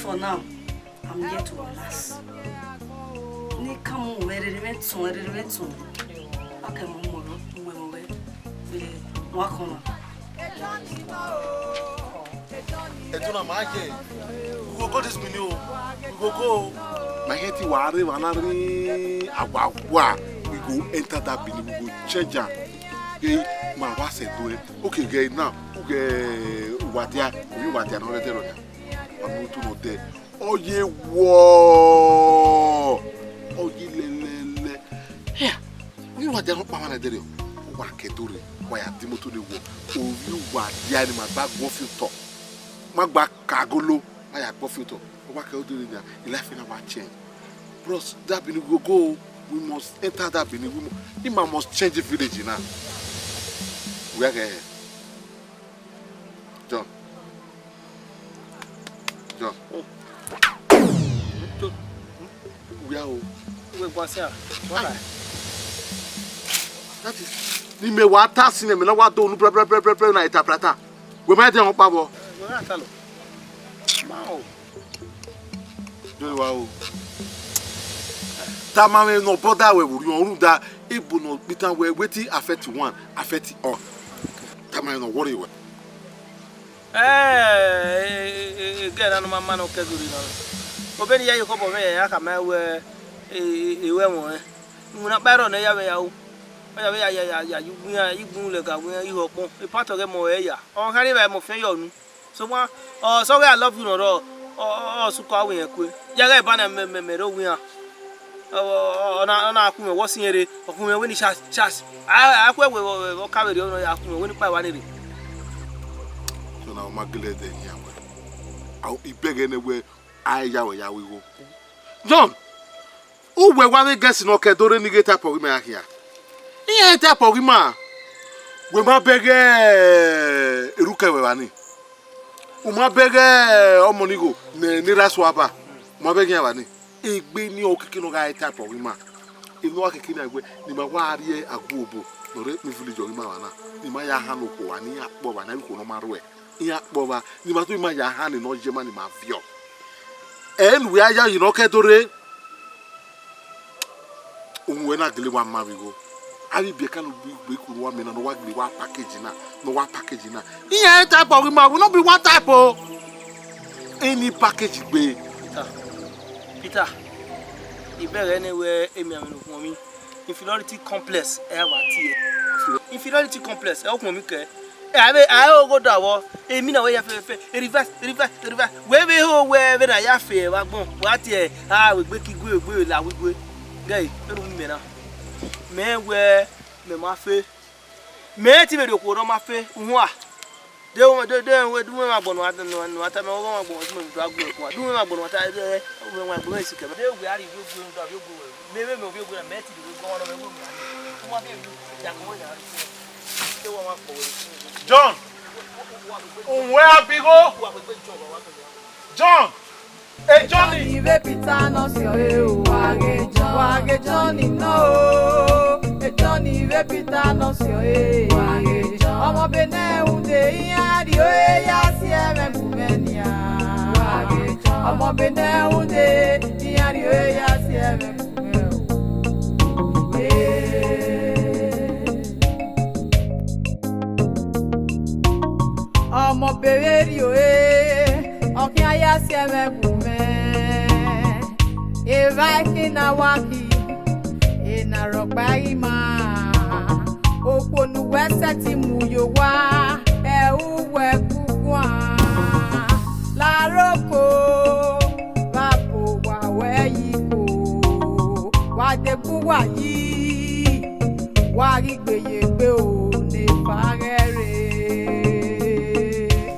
For now, I'm here to relax. Ni ka mu wẹ rere vbe tun, rere vbe tun. A kẹ mu mu mu mu wẹ. Wa kọ na. Ẹdun na ma ye. We go go this Benin o. We go go. Ma he ti wa re wa na ri awa wa. We go enter that Benin. We go change am. Ghe ma wa sẹ do ẹ. Okay, ghe now. Ughe uwa dia. Uyi uwa dia no re de ro na. Wa mu tu no de. Ọ ye wọ. Ọ ye lẹlẹlẹ. Hia, ovbi uwa dia ne ọ kpa mwa na ẹdẹrriọ, ọ wa ke do rre, wa ya di imoto ne wọ, ovbi uwa dia ne ima gba guọnfiotọ. Ma gba ka agolo, ma ya kpọ fi otọ. Ọ wa kẹ odẹ nian, e life na wa change. Bros, that Benin we go, we must enter that Benin. We mu-, ima must change the village now. We are here. John. John. We are o. We go see. What? That is, ni mẹ wa ta si nẹ, mẹ na wa do unu brẹ brẹ brẹ brẹ brẹ na ita prata. We ma de ọn kpa vbọ. We na ta lo. Ma o. Do wa o. Tama mwẹ ne ọ bọda wẹ vbe orhiọn, rhunmwuda ebo ne ọ kpitan wẹ, wetin affect one, affect all. Tama mwẹ ne ọ worry wẹ. Ẹ, e, e, e, girl na ne ọ ma ma ne ọ kẹ ghe orhiọn na. Obọ ne I ya ye khọbọ mwẹ, ya khama wẹ, e, e, e, wẹ ẹmwẹ ọnrẹn. Iwinna kpa ẹrọ ne ya vbe ya ru. Ọ ya vbe ya, ya, ya, ya, ya, ugbẹn iran, igbun lẹga ugbẹn iran, iho ọkpọn. Part ọghe ẹmwẹ ọnrẹn ya. Ọ kha rhie evba ẹmwẹ ọfian yọ unu. Sokpan, ọ sẹ ọghe I love you ne ọ rrọọ, ọ, ọ, ọ sukọ avbe irẹn kue. Ya ghẹ ba na mẹ, mẹ, mẹ rre owa iran. Ọ, ọ, ọ na, ọ na khu mwẹ, wẹ ọ si irẹn rre, ọ khu mwẹ wẹ ni chas, chas. A, a khu ẹwe vbe, vbe, vbe ọ ka vberriọ nọ, ya khu mwẹ wẹ ni kpa evba ni rre. So na ọ ma gele ẹdẹ yan wẹ. A, I bẹghe nẹ wẹ, a ya wẹ ya ru igho. John, uwẹ wa vbe guess ne ọ kẹ do rre ne I ghe type ọghe ima ya khian. Iran type ọghe ima, wẹ ma bẹghe erhukẹ wẹ evba ni. U ma bẹghe ọmọ ni igho ne, ne erha suaba. U ma bẹghe iran evba ni. Egbe ni ọ keke ne ọ gha re type ọghe ima. Emwi ne ọ gha keke na wẹ, ne ima wa rrie agbọn obo ne ọ rre ni village ọghe ima evba na. Ne ima ya han ne okhuo evba, ne iran kpọ evba, ne avbe ikhuo ne ọ ma rhuẹ. Iran kpọ evba, ne ima tu ima ya han ne nọ ye ma ne ima viọ. Ẹ ne uwẹ a ya yi ne ọ kẹ do rre. Uhunmwu wẹ na gele wa ma vbe igho. Avbe ibiẹka ne ugbe ikuru wa mẹ na, ne ọ wa gele wa package na, ne ọ wa package na. Iran type ọghe ima, we no be one type o. Any package gbe. Peter, Peter, I bẹghe nẹ wẹ emianmwẹ ne u khuọnmwi. Inferiority complex ẹ wa tie. Inferiority complex ẹ u khuọnmwi kẹ. Ẹ, a vbe, a vbe ogho da vbọ, emwi na wẹ ya fẹfẹfẹ, reverse, reverse, reverse. Wẹ vbe ho wẹ vbene a ya fe vbe agbọn, wa tie, a, wẹ egbe ke igue, egbe la wẹ igue. Gẹe, enu mẹ na. Mẹ wẹ, mẹ ma fe. Mẹ te vbe rhie okhuo ne ọ ma fe, uhunmwu a. De, de, de, wẹ, de uwẹ ma gbọnnọ wa, ne wa tama, wẹ ma gbọnnọ wa, de uwẹ ma gbọnnọ wa ta, de, wẹ ma gbọnnọ esi kẹ. De wẹ a rhie ovbi ogue, da ovbi ogue wẹ. Mẹ vbe mẹ ovbi ogue na, mẹ te rhie ovbi ogue ọmwa nọ, mẹ wẹ, wẹ ma vbe ru, ya kọ wẹ ya. John, uwẹ a bi igho. John, e John. Johnny vbe Peter nọ si ọre o, wa ghe John, wa ghe Johnny nọ o. E Johnny vbe Peter nọ si ọre, wa ghe John. Ọmọ bene ẹhunde iran rhie ore ya si ẹmwẹ bu mwẹ nian, wa ghe John. Ọmọ bene ẹhunde iran rhie ore ya si ẹmwẹ bu mwẹ o. Ọmọ bevbe rhie ore, ọ khian ya si ẹmwẹ bu mwẹ. Evba ẹki na wa ki, ena rhọkpa i ma. Okhuo ne uwẹ sẹtin mu ye owa, ẹ u wẹ guguan. Laroko, vbe apo wa wẹ yi ko, wa degbe uwa yi, wa ghi gbe ye egbe o, ne efa ghẹ rre.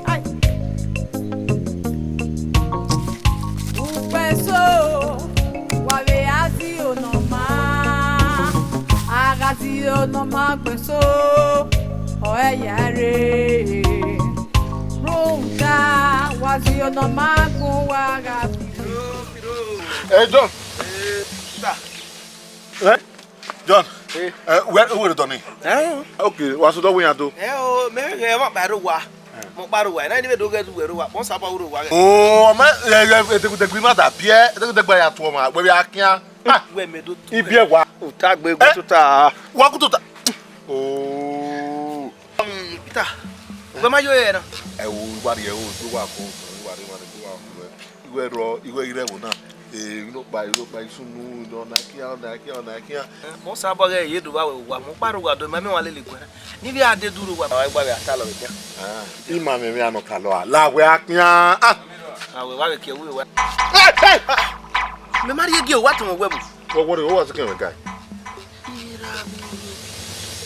Ai. Ukpẹ eso, wa vbe a ziro ne ọ ma, a gha ziro ne ọ ma ukpẹ eso, ọ ẹ ya rre. Rhunmwuda, wa ziro ne ọ ma gun, wa gha fi. Ẹ, John. Ẹ? John, eh, wẹ, u wẹ rre odọ ni? Eh. Ok, wa sẹ odọ wẹ iran do. Eh, o, mẹ ghẹ ọmọ kpa rre owa. Mọ kpa rre owa, na ni vbe do ghẹ du wẹ rre owa, kpọn sabọ rre owa ghẹ. O, mẹ, eh, eh, edegudegbe ima da biẹ, edegudegbe ya tuọ ọmwa, wẹ vbe a khian. Ah, wẹ mẹ do tu. Ibiẹ wa. Uta gbe gu tota. Wa gu tota. Oh. Um, Peter, wẹ ma yo ẹ na. Ẹ wo, wa rrie o, do wa ko, wa rrie, wa rrie, do wa ko. Igho ẹrọ, igho ẹre ẹvbo na. Eh, inọkpa, inọkpa isunu, inọ na kian, na kian, na kian. Mọ sabọ ghẹ ye do vbe uwa, mọ kpa rre owa do, ma miẹn wa lele guẹ na. Ni vbe a de duro uwa, ma wa gba vbe a talọ vbe khian. Ah, ima mwẹ mwẹ anọ talọ a, la wẹ a kian. Ah. A wẹ wa vbe kie wu wa. Hey, hey! Mẹ ma rhie gie owa tọn wẹ bu. Wọ wọrẹ, wọ wa sikẹ mwẹ guy.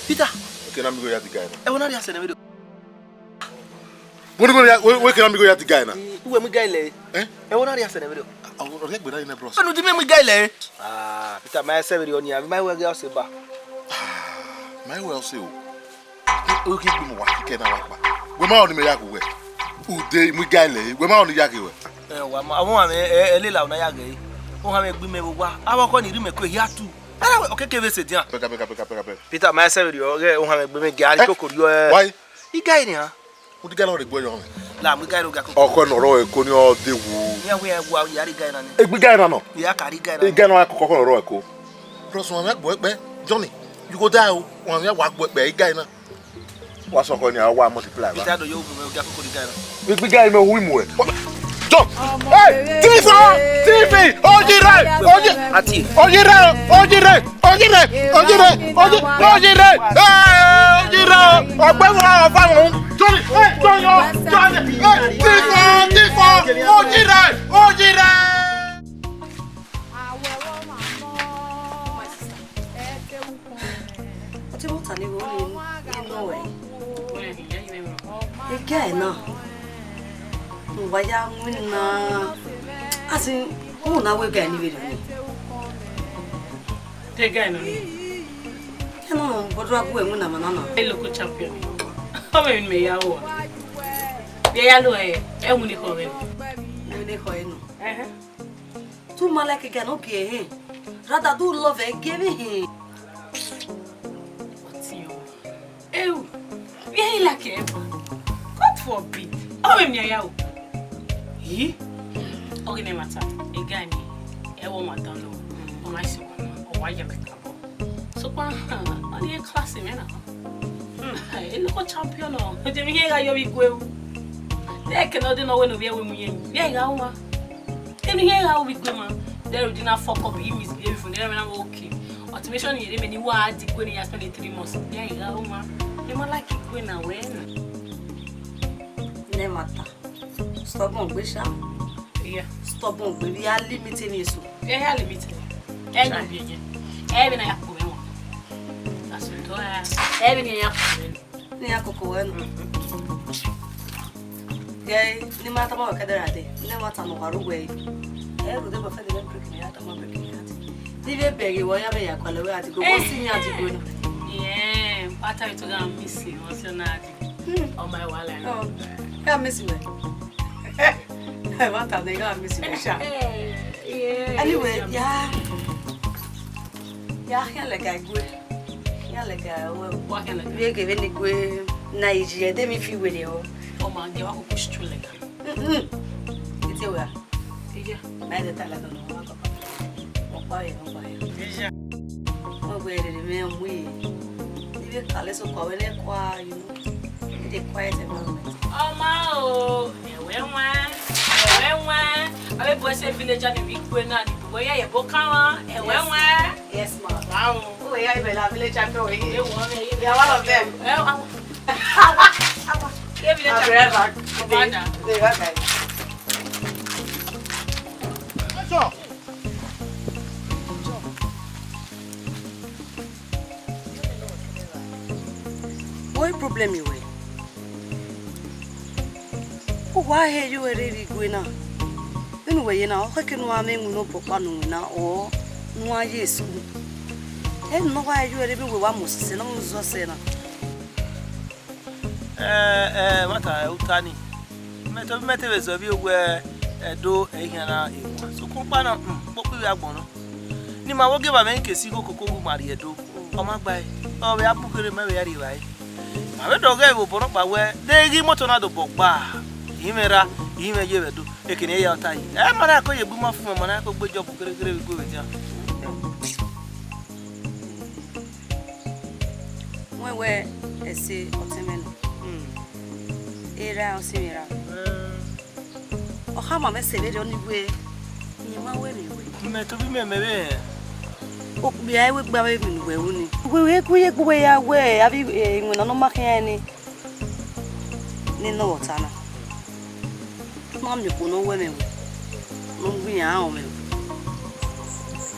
Peter. Okay, na mi go ya the guy na. Ẹ wo na rhie asẹ ne vbe do. Wẹ ni wẹ ya, wẹ, wẹ kena mi go ya di guy na. Uwẹ mu guy lẹ. Eh? Ẹ wọ na rhie asẹ nẹ vberriọ. Ọ, ọ rhie gbe na yi nẹ, bros. Enu di mẹ mu guy lẹ. Ah, Peter, ma ẹsẹ vberriọ ọnia, ma wẹ ghe ọse ba. Ma wẹ ọse o. O ghi gbe mu wa kike na wa kpa. Wẹ ma ọni mẹ ya ghe wẹ. Ude mu guy lẹ, wẹ ma ọni ya ghe wẹ. Ẹ wa ma, ọmọ wa mẹ, ẹ, ẹ lela una ya ghe. O ha mẹ gbe mẹ vbe owa. Avbe ọkọ ni rhie mẹ ko ehia tu. Ara wẹ, okeke vbe sẹ edian. Pẹka, pẹka, pẹka, pẹka, pẹka. Peter, ma ẹsẹ vberriọ, ọghe o ha mẹ gbe mẹ gia, eh? Ikoko rriọ, ẹ. Why? Igai nian. Udigẹ nọ rhe gbe yọ mwẹ. La mu igai ro ga koko. Ọkọ nọ rọ ẹko ni ọ de wu. Iran wẹ ẹwa ya rre igai na ni. Egbe igai na nọ. Ya ka rre igai na. Igai na koko ọkọ nọ rọ ẹko. Bros, wa mẹ gbe kpẹ. Johnny, you go die o. Wa mẹ wa gbe kpẹ igai na. Wa sọkọ ni a wa multiply ba. Peter do yo mu mẹ ga koko igai na. Egbe igai mẹ hu imu ẹ. John! Hey! Tiffy! Tiffy! Ojire! Oji-, Ati. Ojire! Ojire! Ojire! Ojire! Oji-, Ojire! Hey! Ojire! Ọgbẹn wa ọfa wọn. Johnny! Hey! Johnny! Oh! Johnny! Hey! Tiffy! Tiffy! Ojire! Ojire! Ọtẹn mọta ni vbe unu nọ ẹre. Ega ẹre na, ne uwa ya winna, as in, u na wẹ ega ni vberriọ nẹ. Te ega nọ ni. Ena nọ bọdọ a gu ẹre winna ma nana. E local champion. Ọ mwẹ emwi ne mẹ ya ru a. Vbe ya lo ẹ, ẹ winna ekhọe nọ. Winna ekhọe nọ. Ẹhẹn. Tu ma like guy ne ọ gie ẹre hin. Rather do love ẹre gie vbe hin. Ọtiọnmwẹ. Eu, vbe I like ẹre ba? God forbid. Ọ mwẹ emwi ne I ya ru. Yi. Ọ ghi nẹ ẹmwata, guy ni, ẹ i wẹ ọmwa dan nọ. Ọ ma sẹ owa, ọ wa ya mẹ kakabọ. Sokpan, ọ ni e class mwẹ na. Hmm, e local champion nọ. Ọ de emwi hia gha ye ovbi igue ru. Nẹ ẹkẹ ne ọ de ne ọ wẹ ne ovbi ẹre mu ye emwi, vbe I gha ru ma? Emwi hia gha ye ovbi igue ma. Then you did not fuck up, he misbehave for never na okay. Ultimatum ni rre mẹ ne I wa di igue ne I ya spend three months. Vbe I gha ru ma? Emwi ma like igue na wẹ na. Nẹ ẹmwata. Stubborn gbe sha. Yeah. Stubborn gbe, vbe I ya limit emwi eso. Vbe I ya limit emwi. Ẹ nọ bi ẹyẹ. Ẹ vbe na ya koko mwẹ wan. That's it. Ẹ vbe ne I ya koko mwẹ. Ne I ya koko wẹ nọ. Gẹ, ne I ma tama wẹ kẹdẹ ra dee. Nẹ ẹmwata ne ọ wa ru wẹ. Ẹ rhunmwuda wẹ fẹdẹ vbe break my heart, ọ ma break my heart. Te I vbe bẹghe wẹ, ọ ya vbe ya gualọ wẹ a di go. Wẹ si yan di go na. Yeah, what are you talking about missing? What's your name? Hmm. Oh my wallet. Oh, I miss you. Ẹmwata ne I gha miss you sha. Yeah. Anyway, yeah. Ya khian lẹga igue. Khian lẹga wẹ. Wa khian lẹga. Vbe ghe vbene igue na yi ye, de mi fi were o. Ọ ma gẹ wa koko chu lẹga. Mm-mm. Ite wẹ a? Iya. Ma ẹ de ta lẹga nọ, ma kọ. Ọkpa ye, ọkpa ye. Iya. Wọ́n gbé rere mẹ mu yìí. Ibe kale so kwa wene kwa, you know. It's a quiet environment. Ọma o, ẹwẹ wan, ẹwẹ wan. Abe bu ẹse village ni vbe igue na ni, bu ẹse ye bo kan wan, ẹwẹ wan. Yes, ma. Wow. Oh, yeah, you are village champion. You are one of them. Eh, awa, awa, awa. Ye village champion. I'll be right back. Ọba na. Be right back. What problem you were? Uwa he ye uwẹ rre vbe igue na. Vbene uwẹ ye na, ọ khẹke ne uwa mwẹ iwinna obọ ọkpa ne uwinna, ọ ne uwa ye school. Ẹ ne ọ wa he ye uwẹ rre vbe uwẹ wa mu osẹsẹ ne ọ zọ sẹ na. Ẹ, ẹ, ẹmwata uta ni. Mẹ te, mẹ te vbe zọ vbe owẹ Ẹdo ẹ i khian na ewa. Sokpan ọkpa na, hmm, kpokpo ivbi agbọn nọ. Ne ima vbe ogieva mwẹ ke si igho koko gu ma rrie Ẹdo, ọ ma gba ẹe, ọ vbe a bu kherhe mẹ vbe ya rrie evbare. Ma vbe dọghe vbe obọ nọkpa wẹ, de ghe imoto na dobọ gba, I mwẹ ra, I mwẹ ye vbe Ẹdo, ekene ya ta yi. Ẹ ma na ko ye egbe ima fun, ma na ko gbe job kherhe kherhe vbe igue vbe dia. Wẹ wẹ ẹse ọtẹn mwẹ nọ. Hmm. Erha ọ si mwẹ ra. Hmm. Ọ khama mwẹ sẹ vberriọ ni wẹ, rẹn ma wẹ vbe wẹ. Mẹ tobọ imẹ mẹ vbe rẹn. Okpia ẹre wẹ gbe avbe emwi ne uwẹ ru ni. Uwẹ wẹ gu ye gbe uwẹ ya wẹ avbe, eh, iwinna ne ọ ma khian ni. Ne nọ vbe ọta na. Ma miẹn okhuo ne ọ wẹ mwẹ wẹ. Ne ọ mu iran rẹn mwẹ wẹ.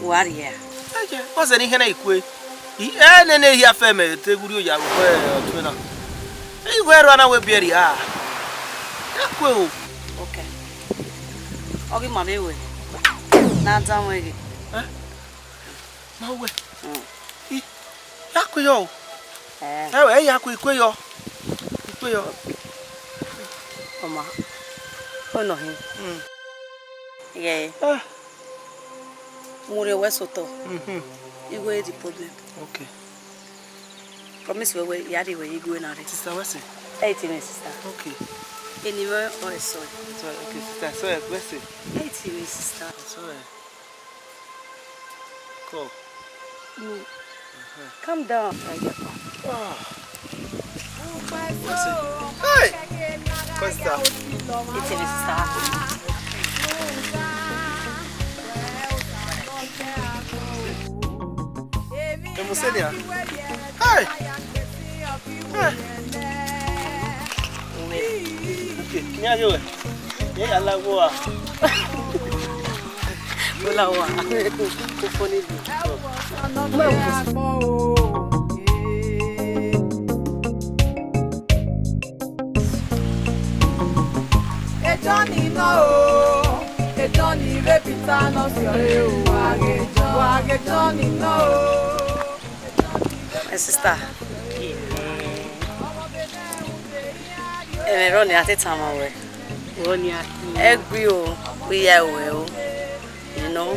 Wa rhie a? Ẹyẹ, ọ zẹ ne I hẹn na ikue. I, ẹ nene ehia fẹ mẹ te ghurhi oya vbe ọtuẹn na. I wẹ ẹrọ na wẹ biẹ rhia. Ka kue o. Okay. Ọ ghi ma vbe wẹ. Na danmwẹ ghe. Eh? Ma wẹ. Mm. I, ya kue yọ o. Eh. Ẹ wẹ, ya kue, i kue yọ. I kue yọ. Ọma. Ọ nọ hin. Mm. Yeah. Ah. Mu rre wẹ sotọ. Mhm. Igho e the problem. Okay. Promise wẹ wẹ, ya rhie wẹ ye igho na rre. Sister, wẹ sẹ? Ẹ i tie mwẹ sister. Okay. Eni mwẹ ọ ẹsọ. Sorry, okay, sister, sorry, wẹ sẹ? Ẹ i tie mwẹ sister. Sorry. Cool. Mm. Uh-huh. Calm down. Ah. Wẹ sẹ? Hey! Costa. Ẹ i tie mwẹ sister. Ẹ mu sẹ nia. Hey! Hey! Okay, ni a ye wẹ. Ye ya la wo a. Wo la wo a. Ko fo ni bi. Jọni nọ o, Jọni vbe Pita nọ si ọre o, wa ghe Jọni nọ o. My sister, ẹmwẹ rrọọ ne a te tama wẹ. Ẹgui o, u ya ruẹ o, you know.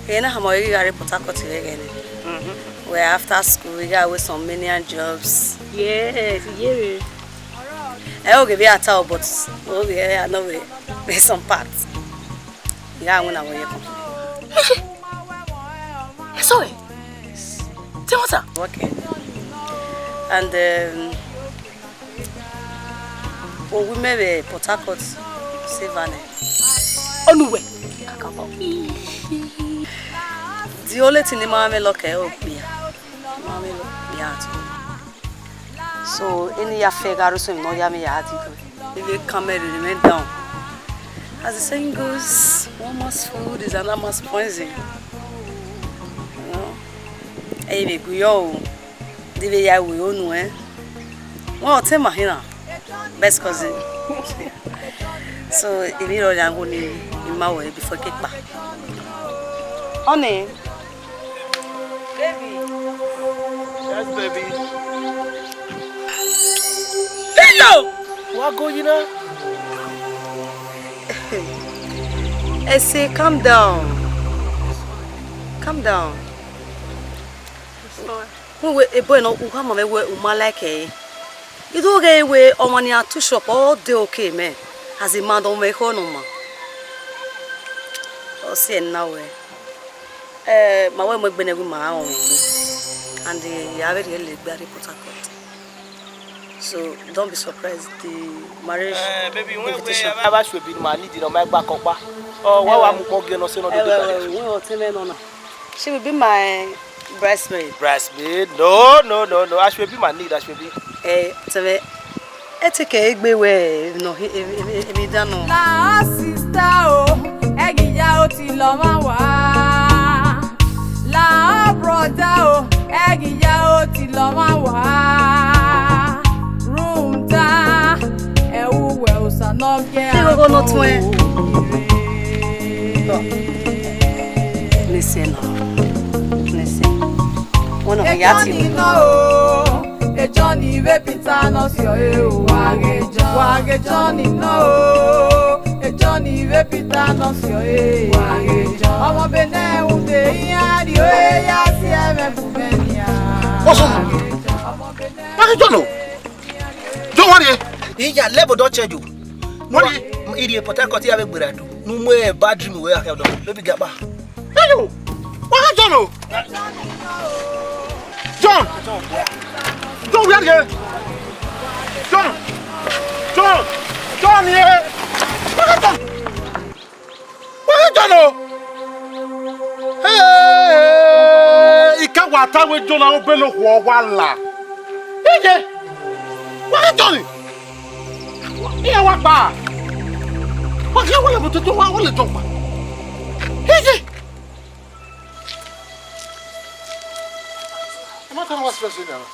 Ena hama ọre I ghi gha rre Port Harcourt vbe ẹghẹ nẹ. Mhm. Wẹ after school, I gha wẹ some menial jobs. Yes, I ye vbe. Ẹ i ghi vbe a ta o, but o ghi a nọ vbe, vbe some part. I gha winna vbe ye company. Ẹ sọrọ. Te wata? Okay. And, um, Ovbi mwẹ vbe Port Harcourt, Silver nẹ. Ọnii uwẹ? Kakabọ. The only thing ne I ma mwẹ lucky ẹre okpia. I ma mwẹ okpia at all. So, eni ya fẹ gha rre usun ne ọ ya mwẹ ya di do. Ivbi camel remain down. As the saying goes, one man's food is another man's poison. You know? Ẹ i vbe gu yọ o. Di vbe ya ru iro nuẹn. Wẹ ọtẹn ma hinna, best cousin. So, emwi rrọọ ya gho ni, I ma wẹ before ke kpa. Ọnii. Baby. Yes, baby. Hello! Wa go yi na. Ese, calm down. Calm down. Wẹ wẹ, ebo nọ, u khama mwẹ wẹ u ma like ẹre. I do ghe wẹ ọmwa ne a tu shop, ọ de okay mẹ, as a man, ọ mwẹ ekhọe ne ọ ma. Ọ si ẹre na wẹ, eh, ma wẹ mu egbe nẹ wẹ ma ra rọnmwẹ egbe, and, eh, I avbe rhie lele egbe a rre Port Harcourt. So, don't be surprised, the marriage invitation. Eh, baby, wẹ wẹ a vbe suẹbi ne ma need ne ọ ma gba kọkpa. Ọ, wa wa mu ukpọn gie nọ sẹ ne ọ do deba. Wẹ ọtẹn mwẹ nọ na. She will be my bridesmaid. Bridesmaid? No, no, no, no. Asoebi ma need, asoebi. Eh, tẹmwẹ, ẹ te kẹ egbe wẹ nọ, emwi dan nọ. La sister o, ẹ ghi ya oti lọ ma wa. La brother o, ẹ ghi ya oti lọ ma wa. Rhunmwuda, ẹ ru wẹ Osa nọ gie. Igho nọ tuẹn. Listen, listen. One of the Johnny no, e Johnny vbe Peter no si ọre o. Wa ghe John, wa ghe Johnny no, e Johnny vbe Peter no si ọre. Wa ghe John. Ọmọ bene unde iran ri o, e ya si ẹmwẹ bu mẹ nian. Wa ghe John. Ọmọ bene Wa ghe John o. John, wẹ rrie? Iya, level don change o. Wẹ rrie? I rrie Port Harcourt, I ya vbe gberra do. Ne u mu bad dream wẹ gha khian ọdọ. Baby, get back. Hey, you. Wa ghe John o. John. John, wẹ rrie? John. John. John, ye. Wa ghe John. Wa ghe John o. Hey, I ka wa ta wẹ John aro bele okhuo wa la. Iye, wa ghe John. Iran wa kpa. Wa ghe wa ya mototo wa, wa le John kpa. Iye. Ẹ ma ta na wa stress eni ara.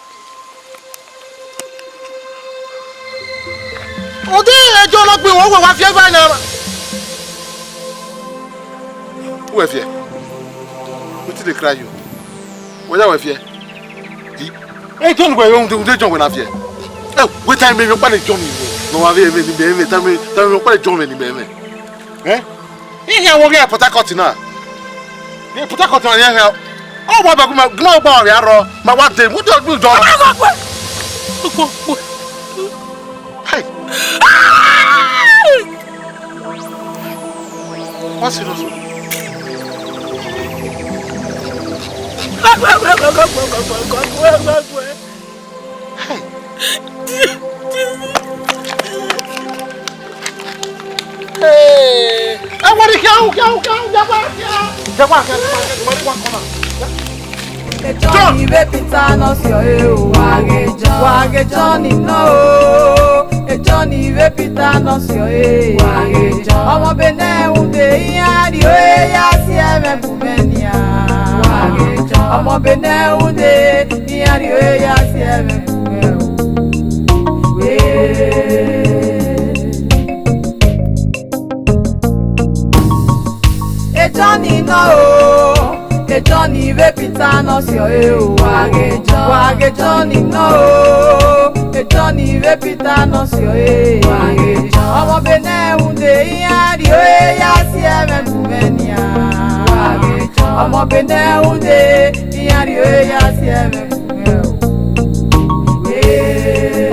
Rhunmwuda John ọ gbe wẹ, wẹ wa viẹ evba na. Wẹ viẹ? Wetin dey cry you? Wẹ ya wẹ viẹ? I, e John wẹ, rhunmwuda John wẹ na viẹ? Ẹ, wẹ tama emwi ọkpa ne John mwẹ, ne ọ wa vbe mwẹ ne imẹ mwẹ, tama, tama emwi ọkpa ne John mwẹ ne imẹ mwẹ. Ẹ? Iran wọ ghe Port Harcourt na. Ye Port Harcourt na, iran, ọ wa ba gu ma, gu ma gba ọre arọ, ma wa de, mu de ọgbe jọ. Hey. What's serious? Hey. Hey. Ẹ wẹ ni khian, khian, khian, khian, khian. Khian, khian, khian, khian, khian, khian, khian. John! John vbe Peter nọ si ọre o, wa ghe John, wa ghe John nọ o. E John vbe Peter nọ si ọre, wa ghe John. Ọmọ Benin rhunmwuda iran rhie ọre ya si ẹmwẹ bu mwẹ nian. Wa ghe John. Ọmọ Benin rhunmwuda iran rhie ọre ya si ẹmwẹ bu mwẹ o. Wee. E John nọ o, e John vbe Peter nọ si ọre o, wa ghe John, wa ghe John nọ o, e John vbe Peter nọ si ọre, wa ghe John. Ọmọ Benin rhunmwuda iran rhie ọre ya si ẹmwẹ bu mwẹ nian, wa ghe John. Ọmọ Benin rhunmwuda iran rhie ọre ya si ẹmwẹ bu mwẹ o. Wee.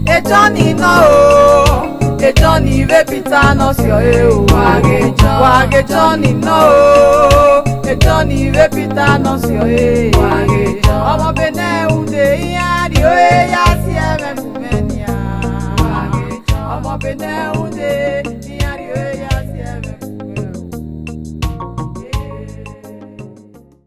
E John nọ o, e John vbe Peter nọ si ọre o, wa ghe John, wa ghe John nọ o, e John vbe Peter nọ si ọre, wa ghe John. Ọmọ Benin rhunmwuda iran rhie ọre ya si ẹmwẹ bu mwẹ nian, wa ghe John. Ọmọ Benin rhunmwuda